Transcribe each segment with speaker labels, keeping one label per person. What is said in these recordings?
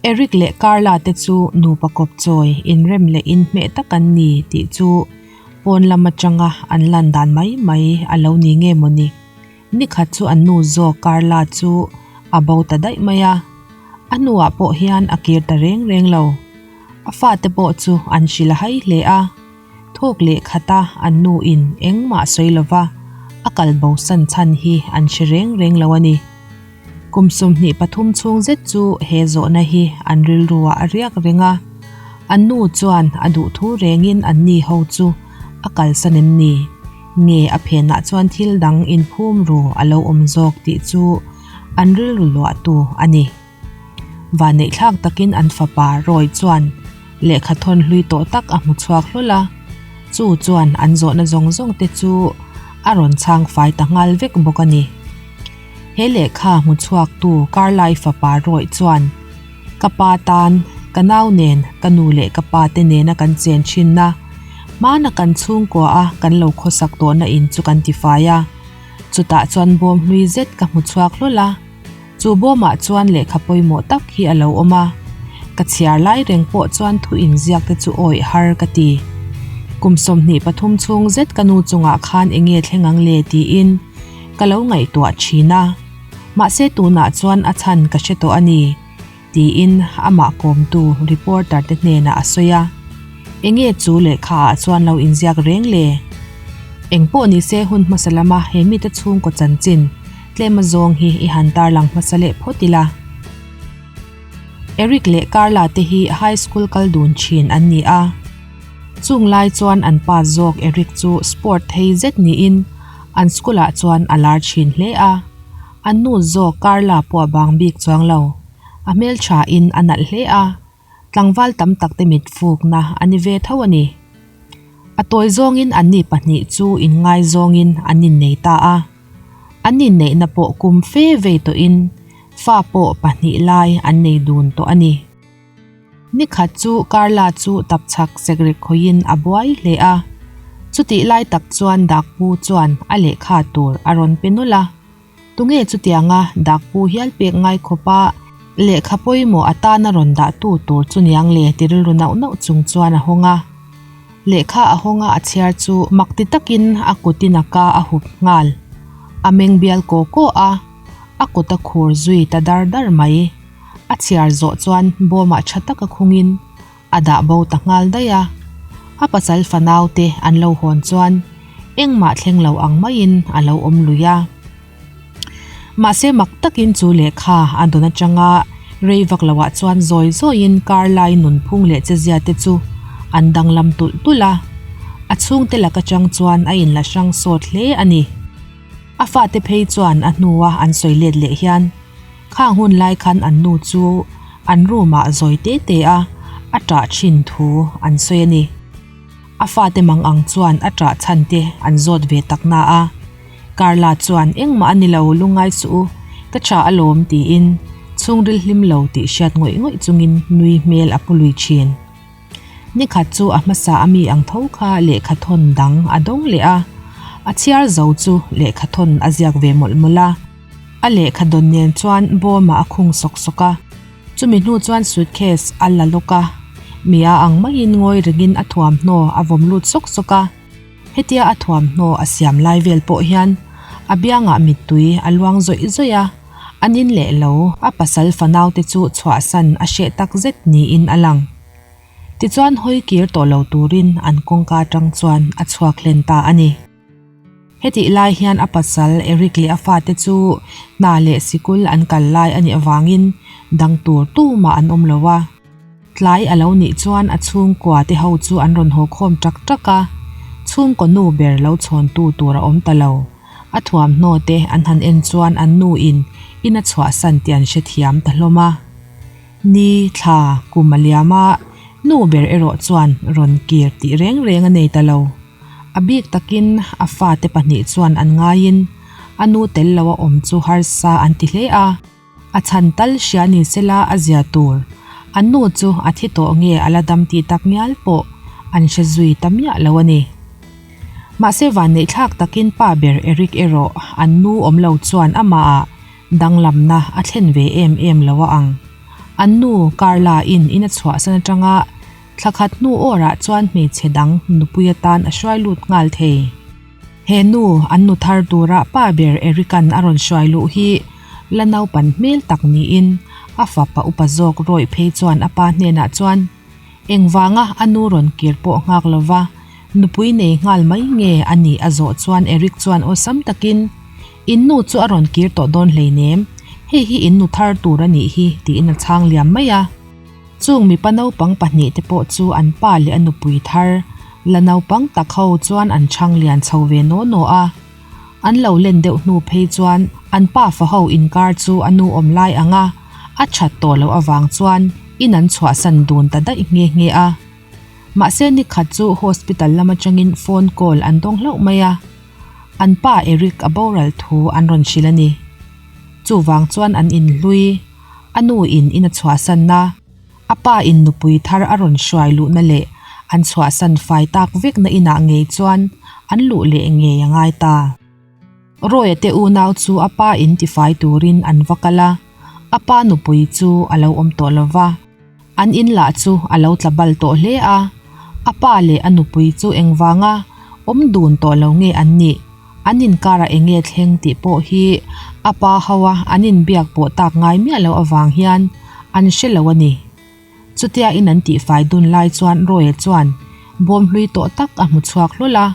Speaker 1: Eric leh Carla te chu nupa kawp chawi inrem leh inhmeh tak an ni tih chu pawn lam atanga an lan dan mai mai a lo ni nge mawni. Nikhat chu an nu zawk Carla chu a bo ta daih mai a, a hnuah pawh hian a kir ta reng reng lo. A fate pawh chu an hrilh a hai hle a, thawk leh khata an nu in engmah sawi lova a kal bo san chhan hi an hre reng reng lo a ni. Kum 23 chhung zet chu he zawhna hi an rilru ah a riak reng a, an nu chuan a duhthu rengin an ni ho chu a kalsan em ni? Nge a phenah chuan thil dang inphum ru a lo awm zawk tih chu an rilru luahtu a ni. Vanneihthlak takin an fapa Roy chuan lehkha thawn hlui tawh tak a hmu chhuak hlawl a, chu chuan an zawhna zawng zawng te chu a rawn chhang fai ta nghal vek bawk a ni. He lehkha hmu chhuaktu Carlai fapa Roy chuan, Ka pa tan, ka nau nen, ka nu leh ka pa te nena kan chen thinna, hmana kan chhungkua a kan lo khawsak tawhna in chu kan tifai a, chutah chuan bawm hlui zet ka hmu chhuak hlawl a. Chu bawmah chuan lehkha pawimawh tak hi a lo awm a, ka chhiar lai reng pawh chuan thu inziak te chu awih har ka ti. Kum 23 chhung zet ka nu chungah khan eng nge thleng ang le tiin ka lo ngaihtuah thin a, mahse tunah chuan a chhan ka hre tawh a ni, tiin amah kawmtu reporter te hnenah a sawi a. Eng nge chu lehkha ah chuan lo inziak reng le? Eng pawh nise hun hmasa lama he mite chhungkaw chanchin Tlem a zawng hi i han tarlang hmasa leh phawt ila. Eric leh Carla te hi high school kal dun thin an ni a. Chung lai chuan an pa zawk Eric chu sport thei zet niin an school ah chuan a lar thin hle a. An nu zawk Carla pawh a bang bik chuang lo. A hmeltha in a nalh hle a. Tlangval tam tak te mit fukna a ni ve tho a ni. A tawi zawngin anni pahnih chu inngaizawngin an innei ta a. An inneihna pawh kum fe vei tawhin fa pawh pahnih lai an nei dun tawh a ni. Nikhat chu Carla chu tapchhak sekrek khawiin a buai hle a. Chutih lai tak chuan Dakpu chuan a lehkha tur a rawn pe nawlh a. Tunge chutianga Dakpu hial pek ngai khawpa lehkha pawimawh atana rawn dahtu tur chu niang le ti rilru nauh nauh chung chuan a hawng a. Lehkha a hawnga a chhiar chu mak ti takin a kutin a ka a hup nghal. A meng bial kaw kaw a, a kut a khur zui ta dar dar mai. A chhiar zawh chuan bawmah tha taka khungin a dah bo ta nghal daih a. A pasal fanau te an lo hawn chuan engmah thleng lo ang maiin a lo awm lui a. Mahse mak takin chu lehkha a dawn atanga rei vak loah chuan zawi zawiin kar lai nunphung leh chezia te chu an danglam tulh tulh a, a chhungte lak atang chuan a inla hrang sawt hle a ni. A fate phei chuan a hnua an sawi let leh hian khang hun lai khan an nu chu an room ah zawi te te a a tah thin thu an sawi a ni. A fate mang ang chuan a tah chhan te an zawt ve tak na a. Carla chuan engmah a ni lo lungngai suh u, ka tha alawm tiin chhungril hlim lo tih hriat ngawih ngawih chungin nui hmel a pu lui thin. Nikhat chu a hmasa a mi ang tho kha lehkha thawn dang a dawng leh a, a chhiar zo chu lehkha thawn a ziak ve mawlh mawlh a. A lehkha dawn nen chuan bawmah a khung sawk sawk a, chumi hnu chuan suitcase a la lawk a, mi a ang maiin ngawi rengin a thuamhnaw a vawm lut sawk sawk a. Hetia a thuamhnaw a siam lai vel pawh hian a biangah mittui a luang zawih zawih a, a nin leh lo, a pasal fanaute chu chhuahsan a hreh tak zet niin a lang. Tichuan hawi kir tawh lo turin an kawngka atang chuan a chhuak hlen ta a ni. Hetih lai hian a pasal Eric leh a fate chu hna leh sikul an kal lai a nih avangin dang tur tumah an awm lo a. Tlai a lo nih chuan a chhungkua te ho chu an rawn haw khawm tak tak a, chhungkaw nu ber lo chhawntu tur a awm ta lo. A thuamhnaw te an han en chuan an nu in in a chhuahsan tih an hrethiam ta hlawm a. Ni, thla, kum a liam a, nu ber erawh chuan rawn kir tih reng reng a nei ta lo. A bik takin a fate pahnih chuan an ngaiin a nu tel lo a awm chu harsa an ti hle a. A chhan tal hria ni sela a zia tur. An nu chu a thi tawh nge a la dam tih tak ngial pawh an hre zui ta miah lo a ni. Mahse vanneihthlak takin pa ber Eric erawh an nu awm lo chuan amahah danglamna a thlen ve em em lo a ang. An nu Carla in in a chhuahsan atanga thla khat hnu awrah chuan hmeichhe dang nupui atan a hruai lut nghal thei. He nu an nu thar tura pa ber Eric-a'n a rawn hruai luh hi la naupan hmel tak niin a fapa upa zawk rawih phei chuan a pa hnenah chuan Engvanga a nu rawn kir pawh nghak lova nupui nei nghal mai nge a nih a zawh chuan Eric chuan awlsam takin In nu chu a rawn kir tawh dawn hleinem, hei hi in nu thar tur a nih hi tiin a chhang liam mai a. Chung mipa naupang pahnihte pawh chu an pa leh a nupui thar la naupang tak ho chuan an chhang lian chho ve naw naw a. An lo len deuh hnu phei chuan an pa fa ho inkar chu a nu awm lai ang a, a that tawh loh avang chuan in an chhuahsan dun ta daih nghe nghe a. Mahse nikhat chu hospital lam atangin phone call an dawng hlauh mai a. An pa Eric a boral thu an rawn hrilh a ni. Chuvang chuan an inhlui, a nu in in a chhuahsanna, a pa in nupui thar a rawn hruai luhna leh an chhuahsan fai tak vekna inah ngei chuan an luh leh ngei a ngai ta. Roy-a te unau chu a pa in tifai turin an va kal a, a pa nupui chu a lo awm tawh lo va. An in lah chu a lo tla bal tawh hle a, a pa leh a nupui chu engvanga awm dun tawh lo nge an nih, an inkarah eng nge thleng tih pawh hi a pa hoa an inbiak pawh tak ngai miah loh avang hian an hre lo a ni. Chutia in an tihfai dun lai chuan Roy-a chuan bawm hlui tawh tak a hmu chhuak hlawl a,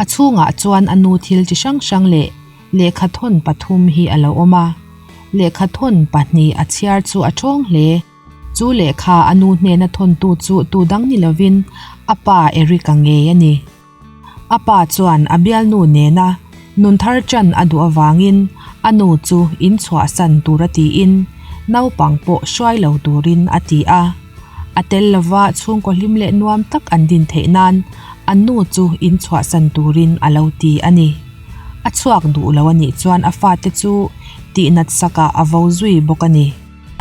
Speaker 1: a chhungah chuan a nu thil chi hrang hrang leh lehkhathawn pathum hi a lo awm a, lehkhathawn pahnih a chhiar chu a ṭhawng hle. Chu lehkha a nu hnena thawntu chu tu dang ni lovin a pa Eric-a ngei a ni. A pa chuan a bialnu nena nun thar chan a duh avangin a nu chu in chhuahsan tura tiin naupang pawh hruai lo turin a ti a. A tel lova chhungkaw hlim leh nuam tak an din theih nan an nu chu in chhuahsan turin a lo ti a ni. A chhuak duh lo a nih chuan a fate chu tihnat sakah a vo zui bawk a ni.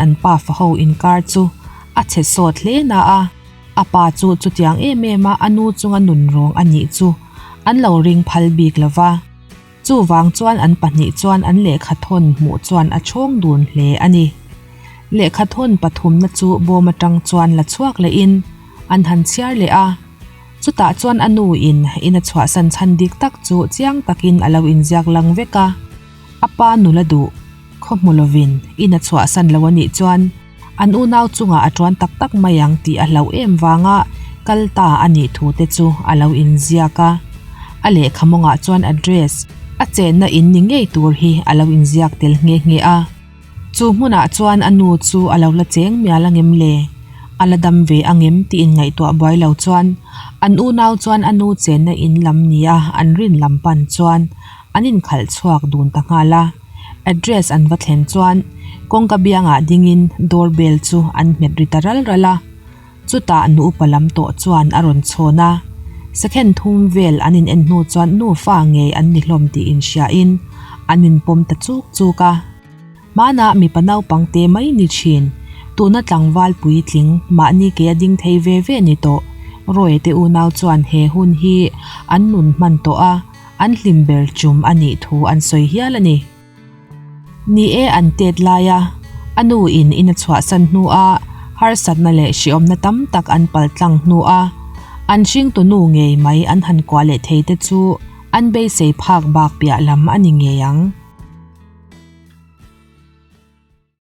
Speaker 1: An pa fa ho inkar chu a chhe sawt hle na a, a pa chu chutiang em em a a nu chunga nun rawng a nih chu an lo ring phal bik lo va. Chuvang chuan an pahnih chuan an lehkhathawn hmuh chuan a chhawng dun hle a ni. Lehkhathawn pathumna chu bawm atang chuan la chhuak lehin an han chhiar leh a. Chutah chuan a nu in in a chhuahsan chhan dik tak chu chiang takin a lo inziak lang vek a. A pa nula duh khaw hmu lovin in a chhuahsan lo a nih chuan an unau chungah a tuan tak tak mai ang tih a hlauh em vanga kal ta a nih thu te chu a lo inziak a. A lehkha mawngah chuan address a chenna in ni ngei tur hi a lo inziak tel nghe nghe a. Chu hmunah chuan a nu chu a lo la cheng mial angem le? A la dam ve angem tih inngaihtuah buai lo chuan an unau chuan a nu chenna in lam nia an rin lam pan chuan an inkhalh chhuak dun ta nghal a. Address an va thlen chuan kawngka biangah dingin door bell chu an hmet ri ta ral ral a. Chutah nu upa lam tawh chuan a rawn chhawn a, second thum vel an in en hnu chuan nufa ngei an ni hlawm tih inhriain an inpawm ta chuk chuk a. Hmanah mipa naupang te mai ni thin, tuna tlangval puitling mahni ke a ding thei ve ve ni tawh Roy te unau chuan he hun hi an nun hman tawh a, an hlim ber chum a nih thu an sawi hial a ni. Ni e an tet lai a, a nu in in a chhuahsan hnu a harsatna leh hriawmna tam tak an pal tlang hnu a, an hringtu nu ngei mai an han kuah leh thei te chu an beisei phak bak piah lam a ni ngei ang.